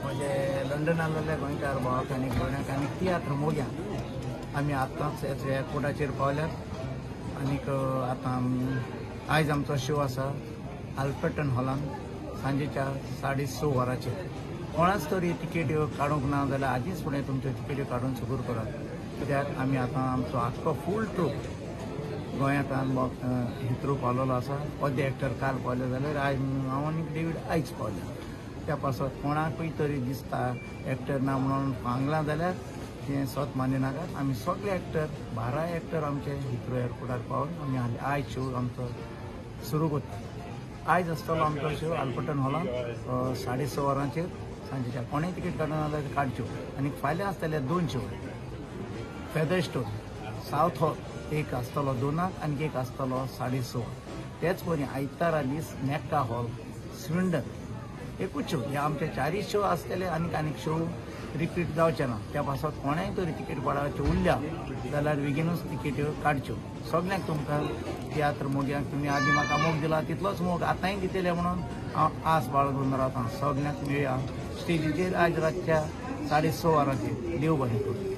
म्हजे लंडनांतल्या गोंयकार भावाक आनी भयणाक आनी तियात्र मोग्यांक आमी आतांच एअरपोर्टाचेर पावल्यात आनीक आतां आयज आमचो शो आसा अल्फ्रेडटन हॉलान सांजेच्या 6:30 वरांचेर. कोणाच तरी तिकेट्यो काडूंक ना जाल्यार आदींच फुडें तुमच्यो तिकेट्यो काडून सुगूर करात, कित्याक आमी आतां आमचो आख्खो फूल ट्रूप गोंयांत हित्रू पावलेलो आसा. अर्दे एक्टर काल पावले जाल्यार आयज हांव आनी डेवीड आयज पावले. त्या पासत कोणाकूय तरी दिसता एक्टर ना म्हणून सांगलां जाल्यार तें सत मानिनाकात. आमी सगळे एक्टर 12 एक्टर आमचे हित्रू एअरपोर्टार पावन आमी आयज शो आमचो सुरू करता. आयज आसतलो आमचो शो अल्फ्रेडटन हॉलान 6:30 वरांचेर सांजेच्या. कोणेय तिकेट काडून जाल्यार काडच्यो. आनी फाल्यां आसतले 2 शो, फेदरस्टोन सावथ हॉल एक आसतलो 2 आनी एक आसतलो 6:30. तेच परी आयतारा दीस नेक्का हॉल स्विंडन एकूच शो. हे आमचे 4 शो आसतले आनीक आनीक शो रिपीट जावचे ना. त्या पासत कोणेय तरी तिकेट पडाच्यो उरल्या जाल्यार बेगीनूच तिकेट्यो काडच्यो. सगल्यांक तुमकां तियात्र मोग्यांक तुमी आदीं म्हाका मोग दिला तितलोच मोग आतांय दितले म्हणून हांव आस बाळगून रावता. सगल्यांक मेळया स्टेजीचेर आयज रातच्या 6:30 वरांचेर. देव बरें करूं.